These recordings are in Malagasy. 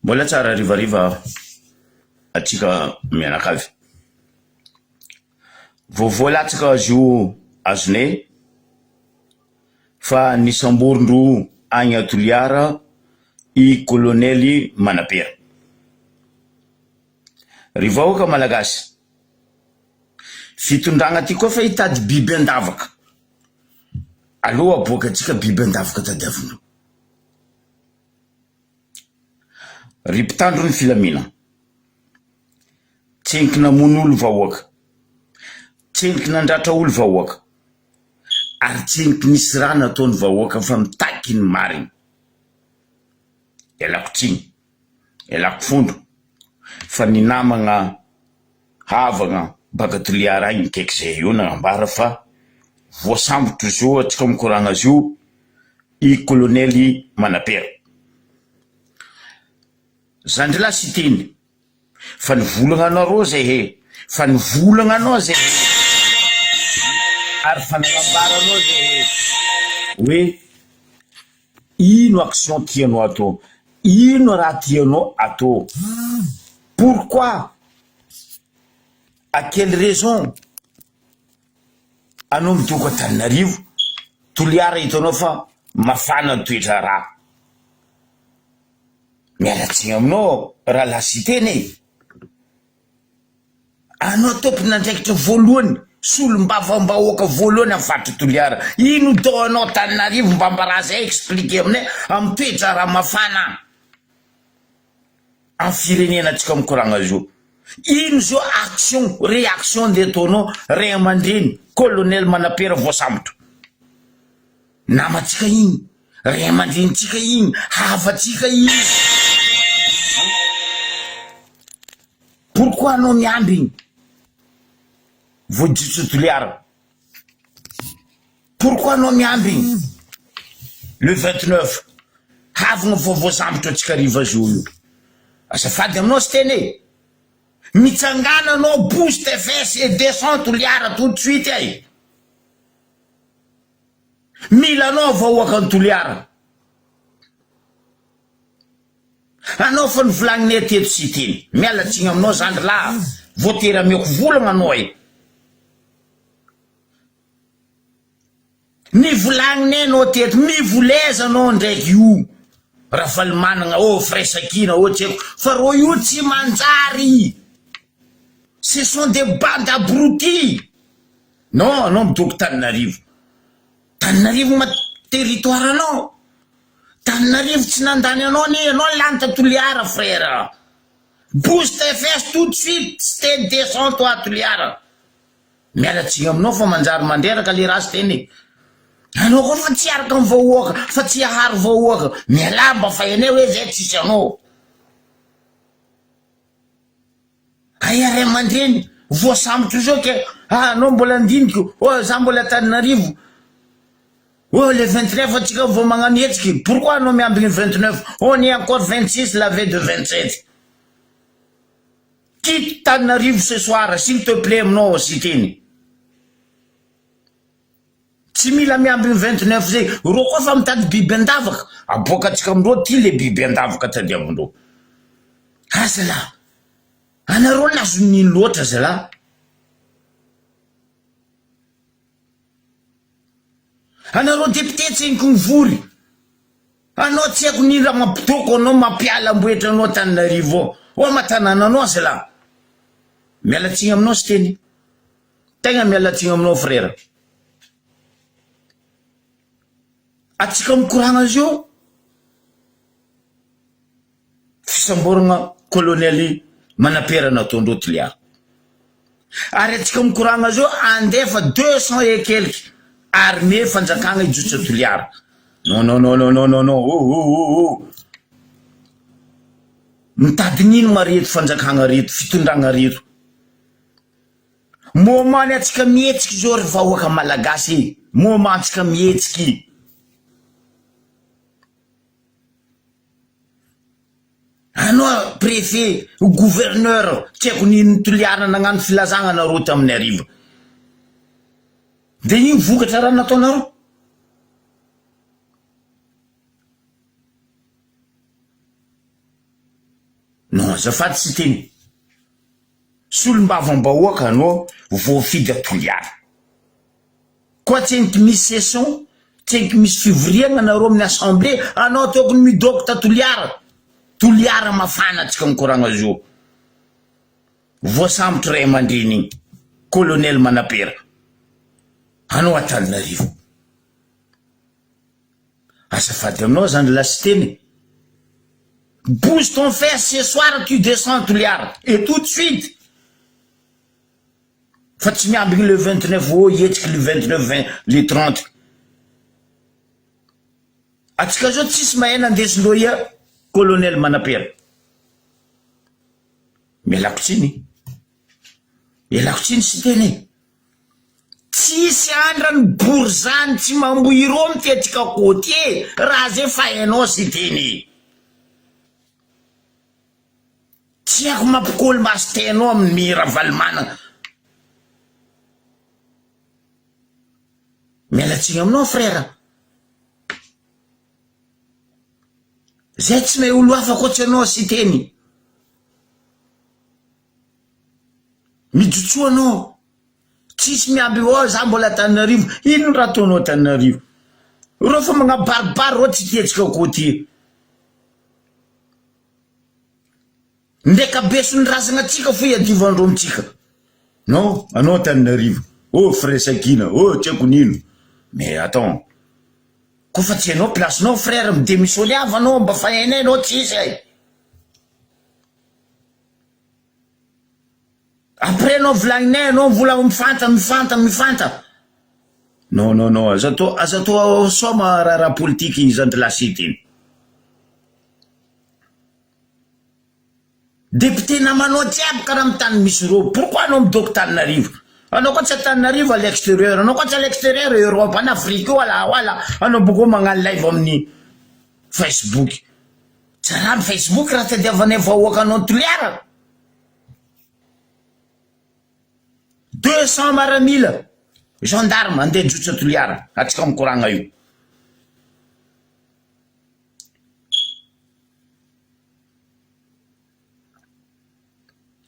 Mbola tsara harivariva atsika mianakavy. Vaovao latsaka azy io azonay fa nisamborindro agny a Toliara i kolonely Manapera. Ry vahoaka malagasy, fitondragna ty koa fa hitady biby an-davaka. Aleo aboaka antsika biby an-davaka tadiavindreo. Ry mpitandro ny filamina, tseniky namono olo vahoaka, tseniky nandratra olo vahoaka, ary tseniky nisy raha nataony vahoaka fa mitaky ny marigny. Ialako tsiny, ialako fondro fa ny namagna havagna baka Toliara agny mikaiky zay io nagnambara fa voasambotro zio atsika mikoragna azy io i kolonely Manapera. Zandrilahy Siteny, fa nivolagna anareo zay he, fa nivolagna anao zay he, ary fa nagnambara anao zay he, hoe ino action tianao atao, ino raha tianao atao, pourquoi, à quelle raison anao midoko Antananarivo, Toliara hitanao fa mafana ny toe-draharaha. Miala tsiny aminao rahalahy Siteny e! Anao tompon'andraikitra voalohany, solombavambahoaka voalohany amin'ny faritra Toliara. Ino atao anao Antananarivo mba ambaraha zay expliquer aminay amin'ny toe-draharaha mafana amin'ny firenena antsika mikoragna zao. Ino zao action, réaction ndeha ataonao ray aman-dreny colonel Manapera voasambotra. Namantsika iny, ray aman-drenintsika iny, havantsika iny. Pourquoi anao miambigny Vohijotso Toliara? Pourquoi anao miambigny le 29 havagna vao voasambotra antsika hariva zao io? Azafady aminao Siteny e! Mitsangàna anao bouge tes fesses et descends Toliara tout de suite e! Mila anao vahoakan'i Toliara. Anao fa novolagninay teto Siteny. Miala tsiny aminao zandry lahy a! Voatery ameko volagna anao e! Nivolagninay anao teto, mivoleza anao ndraiky io Ravalomanagna ô firaisankina ô tsy haiko fa rô io tsy manjary! Ce sont des bandes abrutis! Non anao midoko Taninarivo. Taninarivo ma territoire anao. Taninarivo tsy nandany anao anie ianao lany ta Toliara frère. Bouge tes fesses tout de suite Siteny descend toi Toliara. Miala tsiny aminao fa manjary mandreraka le raha Siteny e. Anao koa fa tsy hiaraka amin'ny vahoaka fa tsy haharo vahoaka. Mialà mba fa enay hoe zay tsisy anao. Aia ray aman-dreny voasambotro zao ke ah anao mbola andiniko oh za mbola Antananarivo oh le 29 atsika vao magnano hetsiky pourquoi anao miambigny 29 on est encore 26 la veille de 27 quitte Tananarivo ce soir s'il te plait aminao Siteny tsy mila miambigny 29 zay reo koa fa mitady biby an-davaka aboakatsika amindreo ty le biby an-davaka tadiavindreo azalahy Anareo lazon'ny ino loatra zalah. Anareo député tsy haiko mivory. Anao tsy haiko ny raha mampidoko anao mampiala amboetra anao Antananarivo ao. Ao ama tanànanao zalah. Miala tsiny aminao Siteny. Tegna miala tsiny aminao frère. Atsika mikoragna zio. Fisamboragna kolonely Manapera nataondreo Toliara. Ary atsika mikoragna zao andefa 200 et quelque armée fanjakagna hijotso Toliara. Non non non non non non non oh oh oh oh. Mitady n'ino ma reto fanjakagna reto, fitondragna reto. Moment ny atsika mihetsiky zao ry vahoaka malagasy e. Moment antsika mihetsiky. Anao préfet ou gouverneur tsy haiko ny Toliara nagnano filazagna anareo tamin'ny hariva de ino vokatra raha nataonareo? Non azafady Siteny. Solombavambahoaka anao voafidy a Toliara. Koa tsenky misy session, tsenky misy fivoriagna nareo amin'ny assemblée, anao tokony midôko ta Toliara. Toliara mafana antsika mikoragna zio. Voasambotry ray aman-dreny igny, colonel Manapera. Anao Antananarivo. Azafady aminao zandry la Siteny e. Bouge ton fesse ce soir tu descends Toliara et tout de suite. Fa tsy miambigny le 29 ô hihetsiky le 29 20 le 30. Atsika zao tsisy mahay nandesindreo ia colonel Manapera. Mialako tsiny. Ialako tsiny Siteny e. Tsisy andrany borizany tsy mambohirô mitetika côtier raha zay fa hainao Siteny e. Tsy haiko mampikôly maso-tenao amin'ny Ravalomanana. Miala tsiny aminao frère. Zay tsy mahay olo hafa ankoatry anao Siteny. Mijotsoa anao. Tsisy miamby oh za mbola Antananarivo. Ino raha ataonao Antananarivo? Reo fa magnabaribary reo tsy tiantsika côtier. Ndraiky abeson'ny razagna antsika fo iadivandreo amintsika. Non, anao Antananarivo. Oh firaisankina, oh tsy haiko nino. Mais attends. Koa fa tsy hainao place-nao frère, mi-demissionner avy anao mba fa hainay anao tsisy e. Après anao volagninay anao mbola mifanta mifanta mifanta. Non non non aza atao aza atao soma raharaha politique iny zandry lasity iny. Député namanao jiaby karaha amin'ny tany misy reo pourquoi anao midoko Tananarivo? Anao koa tsy Antananarivo à l'extérieur anao koa tsy à l'extérieur Europe any Afrique io ala ala anao boko magnano live amin'ny Facebook. Tsy raha ny Facebook raha tadiavanay vahoaka anao Toliara. 200 maramila gendarme andeha hijotso a Toliara atsika mikoragna io.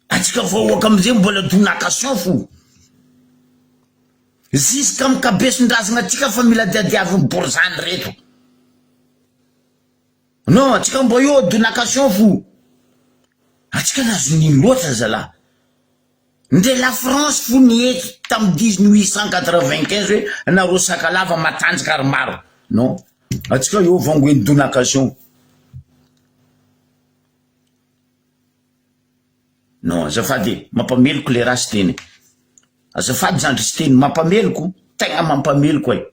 Atsika vahoaka amizay mbola donakation fo. Jusqu'à am kabesondrazagna atsika fa mila diadiaviny borizany reto. Non atsika mbo io donakation fo. Atsika nahazo nino loatra zalah. Ndre la France fo niheky tam 1895 hoe nareo sakalava matanjaka ary maro. Non atsika io vangoen'ny donakation. Non azafady e, mampameloko le raha Siteny. Azafady zandry Siteny, mampameloko, tegna mampameloko e.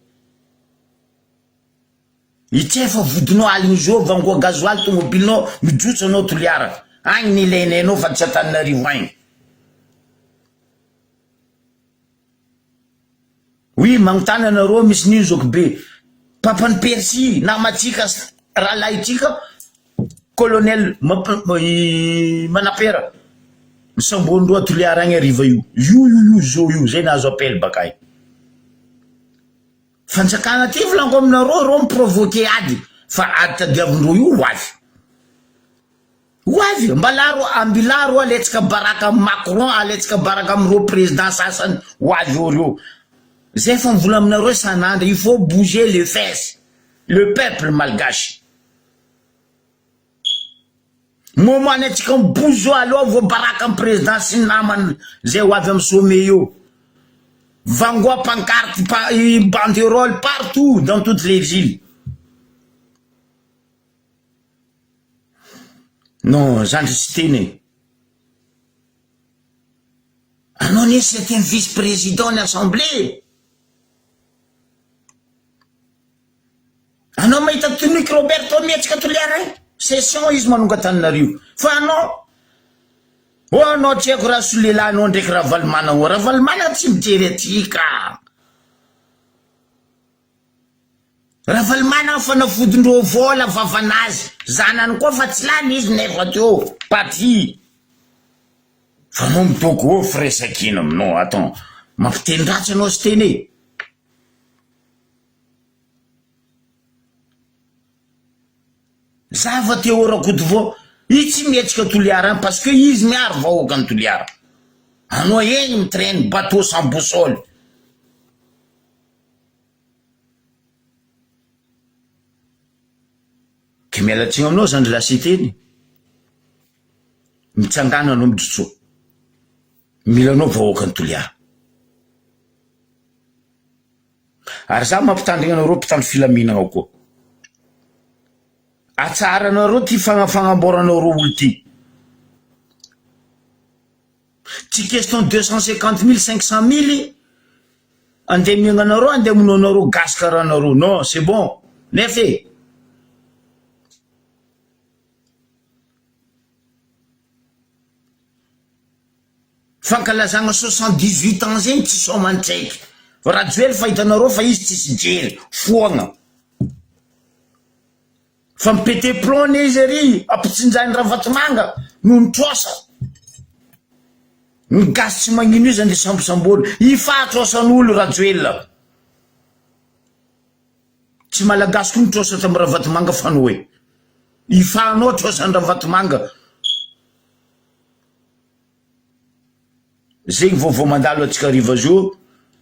Itsefa vodinao aligny zao vangoa gasoil tomobilinao mijotso anao Toliara agny ny ilainay anao fa tsy Antananarivo agny. Oui magnontany anareo misy nino zoky be papan'i Percy namantsika rahalahintsika colonel Manapera nisamborin-droa Toliara agny hariva io io io io zao io zay nahazo appel bakay. Fanjakana ty volaniko aminareo reo mi provoquer ady fa ady tadiavindreo io ho avy ho avy mbala ro ambilà ro aletsaka baraka am Macron aletsaka baraka amreo président sasany ho avy eo reo zay fa mivola aminareo isan'andro il faut bouger les fesses le peuple malgache. Moment ny antsika mibozy zao aleo vao baraka am président sy ny namany zay ho avy am sommet eo. Vangoa pancarte pa banderole partout dans toutes les villes. Non zandry tsy teny e. Anao anie septième vice président ny assemblée. Anao mahita tonique Roberto mihetsika Toliara iny? Session izy manonga Antananarivo. Fa anao oh anao tsy haiko raha solelahy anao ndraiky Ravalomanana oh Ravalomanana tsy mijery atsika. Ravalomanana fanafodindreo vola vavanazy zanany koa fa tsy lany izy nefa teo parti. Fa anao midoko oh firaisankina aminao attends mampiteny ratsy anao Siteny e. Za va Théo Rakotovao. Izy tsy mihetsika Toliara any parce que izy miaro vahoaka ny Toliara. Anao eny mi-traine bateau sans boussole. Ke miala tsiny aminao zandry la cité Mitsangana anao mijotsoa. Mila anao vahoaka ny Toliara. Ary za mampitandrigna anareo mpitandro filaminagna koa. Atsaharanareo ty fagnamboaranareo olo ty. Tsy question 250 mille 500 mille andeha amiagnanareo andeha amonoanareo gasy karaha anareo non c'est bon nefa e. Fankalazagna 78 ans zegny tsy soamantsaiky. Rajoely fa hitanareo fa izy tsisy jery, foagna. Fa mi-péter plomb anie izy ary ampitsinjahin'i Ravatomanga noho ny trosa. Ny gasy tsy magnino izy andeha sambosambory. Ifaha trosan'olo Rajoelina. Tsy malagasy koa ny trosa tamin'i Ravatomanga fa ny hoe ifahanao trosan'i Ravatomanga. Zegny vaovao mandalo atsika hariva zio,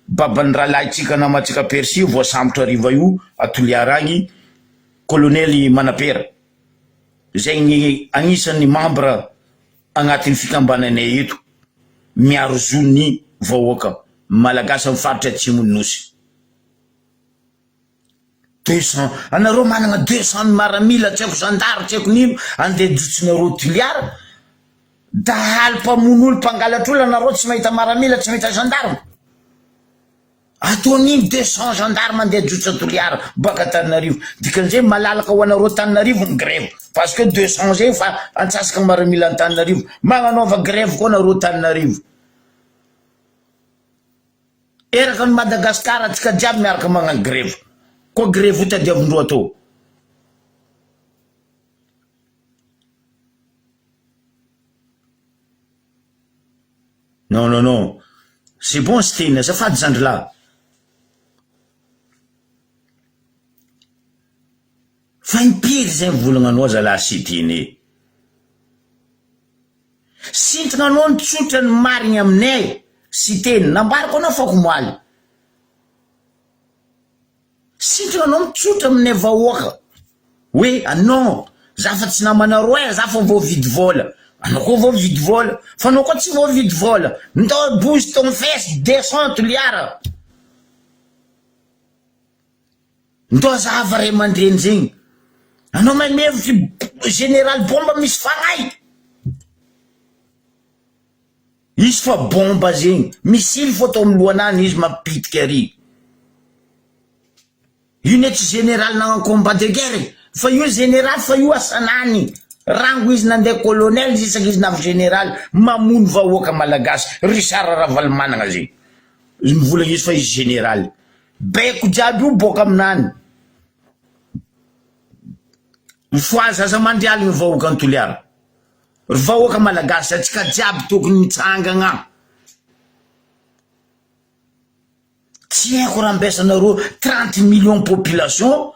baban'ny rahalahintsika namantsika Percy voasambotra hariva io a Toliara agny, kolonely Manapera, zegny agnisan'ny membre agnatin'ny fikambananay eto miaro zo ny vahoaka malagasy amin'ny faritra atsimon'ny nosy. 200 anareo managna 200 miaramila tsy haiko zandary tsy haiko nino andeha hijotsinareo Toliara dahalo mpamono olo mpangalatr'olo anareo tsy mahita maramila tsy mahita gendarme ataon'ino 200 gendarme andeha hijotso a Toliara baka Antananarivo dikan'izay malalaka ho anareo Antananarivo ny grève parce que 200 zay fa antsasaka maramila Antananarivo magnanaova grève koa nareo Antananarivo. Eraka ny Madagascar atsika jiaby miaraka magnano grevy koa grevy io tadiavindreo atao. Non non non c'est bon Siteny azafady zandry lahy. Fa impiry zay mivolagna anao zalahy Siteny e. Sintona anao ny tsotra ny marigny aminay Siteny, nambarako anao fa omaly. Sintona anao ny tsotra aminay vahoaka hoe non za fa tsy namanareo eh za fa voavidy vola, anao koa voavidy vola fa anao koa tsy voavidy vola, ndao bouge ton fesse descend Toliara. Ndao zava ray aman-dreny zegny. Anao mahay mihevitry général bomba misy fagnahy. Izy fa bomba zegny, missile fô atao amy lohanany izy mampipitika ary. Io ne tsy général nagnano combat de guerre e, fa io général fa io asanany. Rango izy nandeha colonel isaky izy navy général mamono vahoaka malagasy, Richard Ravalomanagna zegny. Mivolagna izy fa izy général. Baiko jiaby io boaka aminany. Mifohaza zaza mandry aligny vahoaka ny Toliara. Ry vahoaka malagasy atsika jiaby tokony mitsangagna. Tsy haiko raha ambesanareo 30 millions population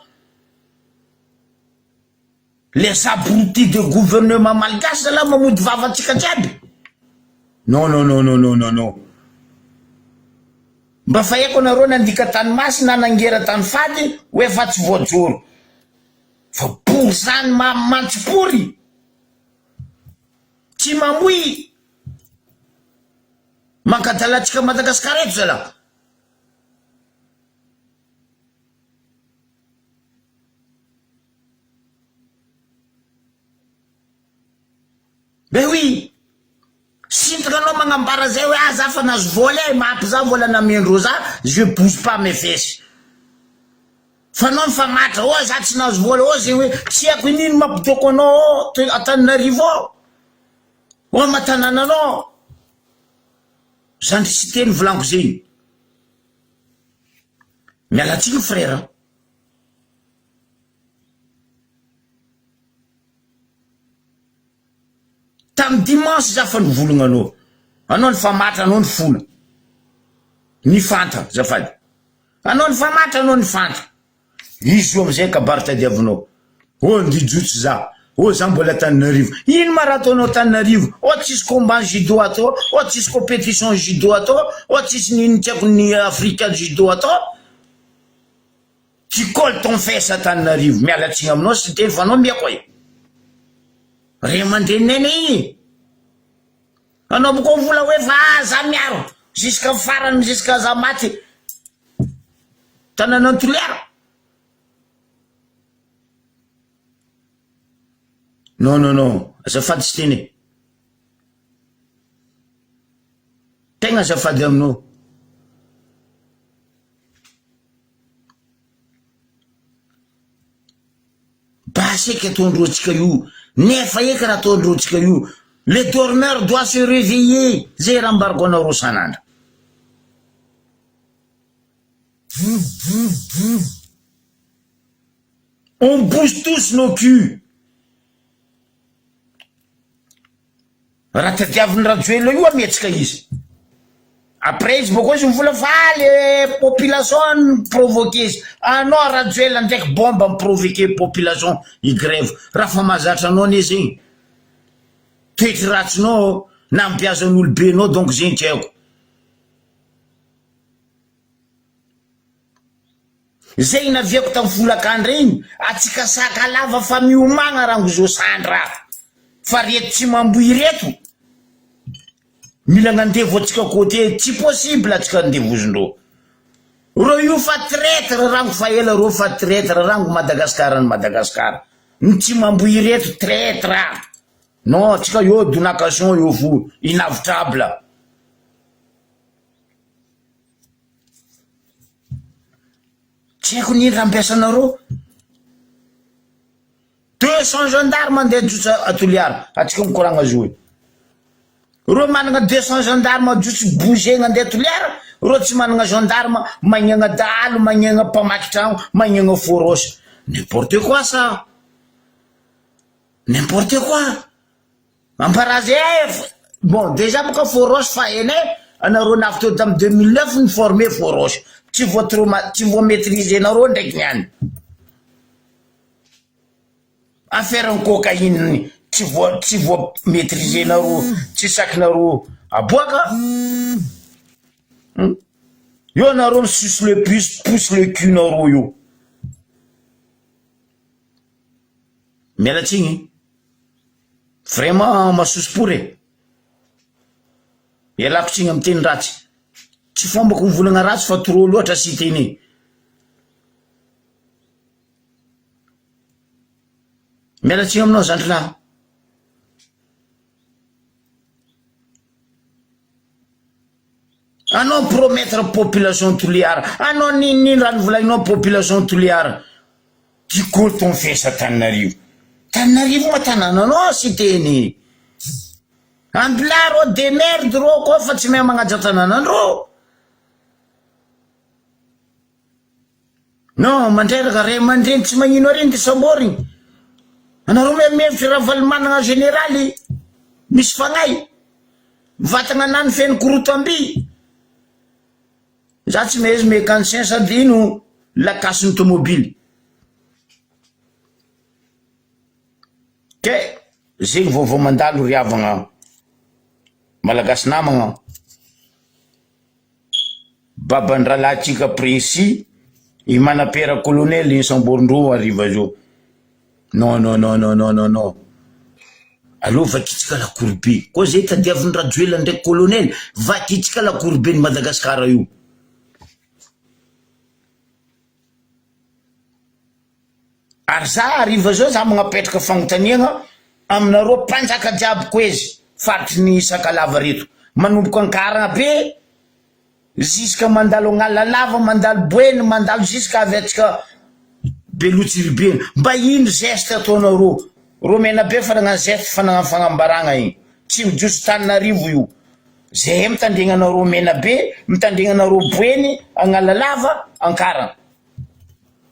Les abrutis de gouvernement malgache zalahy mamody vava antsika jiaby. Non non non non non non non. Mba fa haiko anareo nandika tany masina nangera tany fady hoe fa tsy voajoro. Fa pory zany ma mantsipory. Tsy mamoy mankadala antsika Madagascar eto zalahy. Ben oui! Sintona anao magnambara zay hoe ah za fa nahazo vola e, mampy za vola namendreo za, je bouge pas mes fesses. Fa anao mifamatra, oh za tsy nahazo vola, oh zegny hoe tsy haiko inino mampidoko anao ao Antananarivo ao, ao am tanànanao. Zandry Siteny volaniko zegny. Miala tsiny frère a. Tam dimanche za fa nivolagna anao, anao nifamatra anao nifona, nifanta azafady, anao nifamatra anao nifanta, izy io amizay kabary tadiavinao, oh ndijotso za. Oh za mbola Antananarivo. Ino ma raha ataonao Antananarivo? Oh tsisy combat judo atao, oh tsisy competition judo atao, oh tsisy n'ino tsy haiko ny Africa judo atao. Tu colles ton fesse Antananarivo. Miala tsiny aminao sy teny fa anao miako e. Ray aman-dreninay anie igny. Anao boko vola hoe fa ah za miaro jusqu'à farany jusqu'à za maty. Tanànan'i Toliara. Non non non, azafady Siteny e. Tegna azafady aminao. Basy eky ataondroantsika io, nefa eky raha ataondroantsika io, le dormeur doit se reveiller, zay raha ambarako anareo sanandra. On bouge tous nos culs. Raha tadiavin'i Rajoelina io hametsika izy. Après izy bôko izy mivola fa ah le population mi-provoquer izy. Anao Rajoelina ndraiky bomba mi-provoquer population hi-grève. Raha fa mahazatra anao anie zegny. Toetry ratsinao nampiazan'olobenao donc zegny tsy haiko. Zay naviako tam folakandro igny atsika sakalava fa miomagna rangozo sandra fa reto tsy mamboy reto mila agnandevo atsika côté tsy possible atsika andevozindreo reo io fa traitre rango fa ela reo fa traitre rango Madagascar ny Madagascar ny tsy mamboy reto traitre non atsika eo donakation eo fo inavotable. Tsy haiko ny raha ampiasanareo. 200 gendarmes andeha ajotso a Toliara, atsika mikoragna zo io. Reo managna 200 gendarmes ajotso bouger andeha Toliara, reo tsy managna gendarme magnegna dahalo, magnegna mpamaky tragno, magnegna feu rouge. N'importe quoi ça. N'importe quoi. Mamparaza eh! Bon déjà boka Foroche fa hainay anareo navy teo tam 2009 ni former Foroche tsy voa trauma tsy voa maitriser nareo ndraiky niany affaire ny cocaïne tsy voa tsy voa maitriser nareo tsy sakinareo aboaka hum eo nareo mi suce le puce pousse le cul nareo io miala tsiny. Vraiment masosopory e! Ialako tsiny amin'ny teny ratsy. Tsy fombako mivolagna ratsy fa trop loatra Siteny e! Miala tsiny aminao zandry lahy. Anao promettre population Toliara, anao n'inon'ino raha novolagninao population Toliara. Ty koa ton fesa Tananarivo. Tananarivo ma tanananao Siteny. Ambilà rô demerde rô koa fa tsy mahay magnaja tananandrô. Non mandreraka ray aman-dreny tsy magnino ary nde samborigny. Anareo ve mihevitra Ravalomanana generaly misy fagnahy? Vatagna anany feno korotam-by. Za tsy mahay izy mécanicien sady ino lakasin'ny tomobily. Ke zegny vaovao mandalo ry havagna Malagasy namagna. Baban'ny rahalahintsika Princy, i Manapera Colonel nisamborindreo hariva zao. Non non non non non non non. Aleo vakitsika lakoro be. Koa zay tadiavin'i Rajoelina ndraiky Colonel, vakitsika lakoro be ny Madagascar io. Ary za hariva zao za magnapetraka fagnontaniagna aminareo mpanjaka jiaby koezy faritry ny sakalava reto manomboka ankaragna be ziska mandalo agnalalava mandalo boeny mandalo ziska avy atsika belotsiribena mba ino geste ataonareo reo menabe fa nagnano geste fa nagnano fagnambaragna igny tsy mijoso taninarivo io zehe mitandregna anareo menabe mitandregna anareo boeny agnalalava ankaragna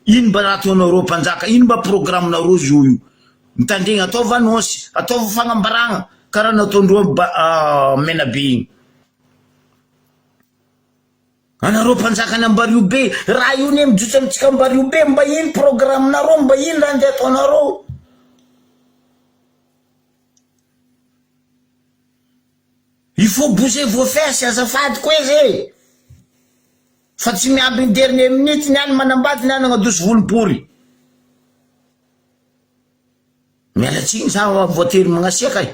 Ino mba raha ataonareo mpanjaka, ino mba programme nareo zao io? Mitandregna, ataova annonce, ataova fagnambaragna karaha nataondreo ba Menabe igny. Anareo mpanjaka any Ambariobe, raha io ne mijotso amintsika Ambariobe, mba ino programme nareo, mba ino raha andeha ataonareo? Il faut bouger vos fesses azafady koa izy e! Fa tsy miambigny dernier minute ny any manambady ny any agnadosy volompory. Miala tsiny za voatery magnasiaka e!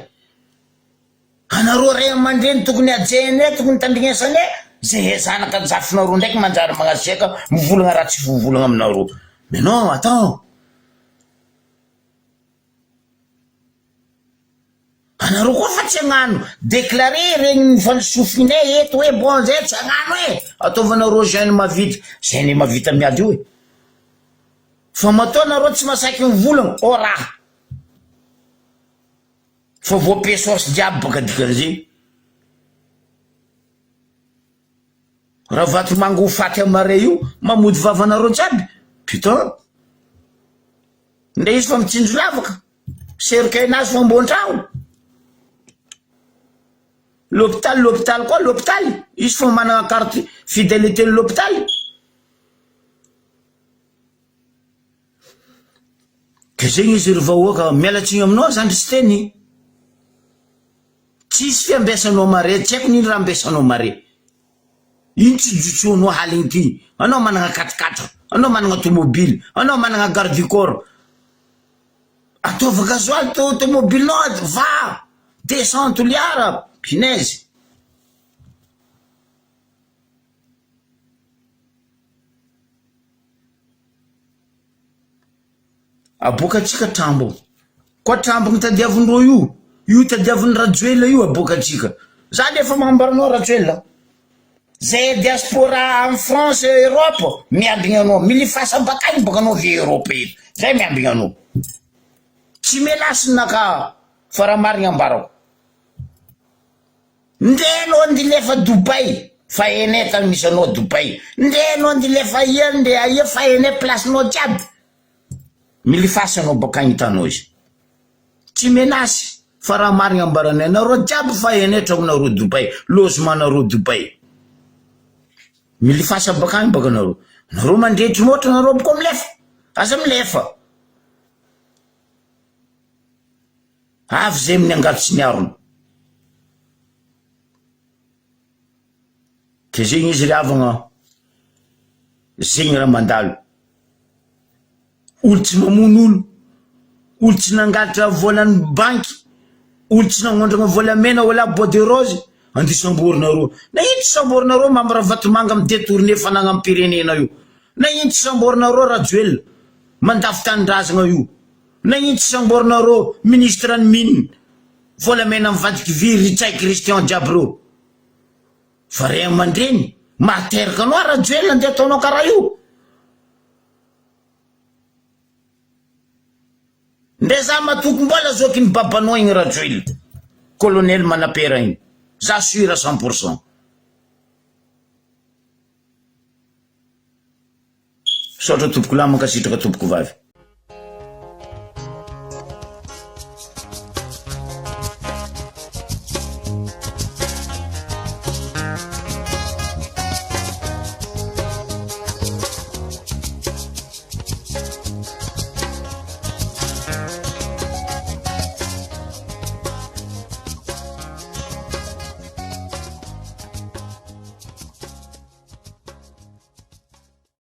Anareo ray aman-dreny tokony hajainay, tokony tandrignesanay, zay zanaka jafinareo ndraiky manjary magnasiaka mivolagna raha tsy voavolagna aminareo. Mais non, attends! Anareo koa fa tsy hagnano déclarer regny ny sofinay eto hoe bon zay tsy hagnano e! Ataovanareo jeune mahavita, zay anie mahavita miady io e! Fa matoa nareo tsy masaky mivolagna, oh raha! Fa voapesos jiaby baka dikan'izay. Ravatomanga ho faty amaray io, mamody vavanareo jiaby, putain! Ndre izy fa mitsinjo lavaka, cercueil-nazy fa amboan-tragno. L'hôpital, l'hôpital koa l'hôpital, izy fa manana carte fidélité-n'ny l'hôpital. Ka zegny izy ry vahoaka, miala tsiny aminao zandry Siteny. Tsisy fiambesanao mare, tsy haiko n'ino raha ambesanao mare. Ino tsy jotsoanao haligny ty, anao managna quatre quatre, anao managna tomobily, anao managna garde du corps. Ataovy gasoil to tomobilinao va descend Toliara, punaise. Aboakantsika trambo. Koa trambo ny tadiavindreo io, io tadiavin'i Rajoelina io aboakantsika. Za nefa magnambara anao Rajoelina, zay diaspora any France, Europe miambigny anao, milifasa bakagny baka anao avy Europe eto, zay miambigny anao. Tsy menace naka fa raha marigny ambarako. Ndeha enao andilefa Dubai fa enay tany misy anao Dubai ndeha enao andilefa aia ndeha aia fa enay place nao jiaby milifasa anao bakagny hitanao izy tsy menace fa raha marigny ambaranay nareo jiaby fa enay tragnonareo Dubai logement nareo Dubai milifasa bakagny baka nareo nareo mandrehitry môtra nareo boko milefa aza milefa Avy zay amin'ny angady sy ny arona. Dia zegny izy ry havagna, zegny raha mandalo. Olo tsy mamono olo, olo tsy nangalatra volan'ny banky, olo tsy nagnondragna volamena wala bois de rose, andeha samborinareo. Na ino tsy samborinareo Mamy Ravatomanga mi-detourner fanagnam-pirenena io. Na ino tsy samborinareo Rajoelina mandafo tanindrazagna io. Nagnino tsy samborinareo ministre ny mine volamena mivadiky vy ry Ntsay Christian jiaby reo fa ray amandreny mahateraka anao Rajoelina ndeha ataonao karaha io ndre za matoky mbola zokiny babanao igny Rajoelina colonel manapera igny za sur à cent pour cent. Misaotra tompoko lahy mankasitraka tompoko vavy.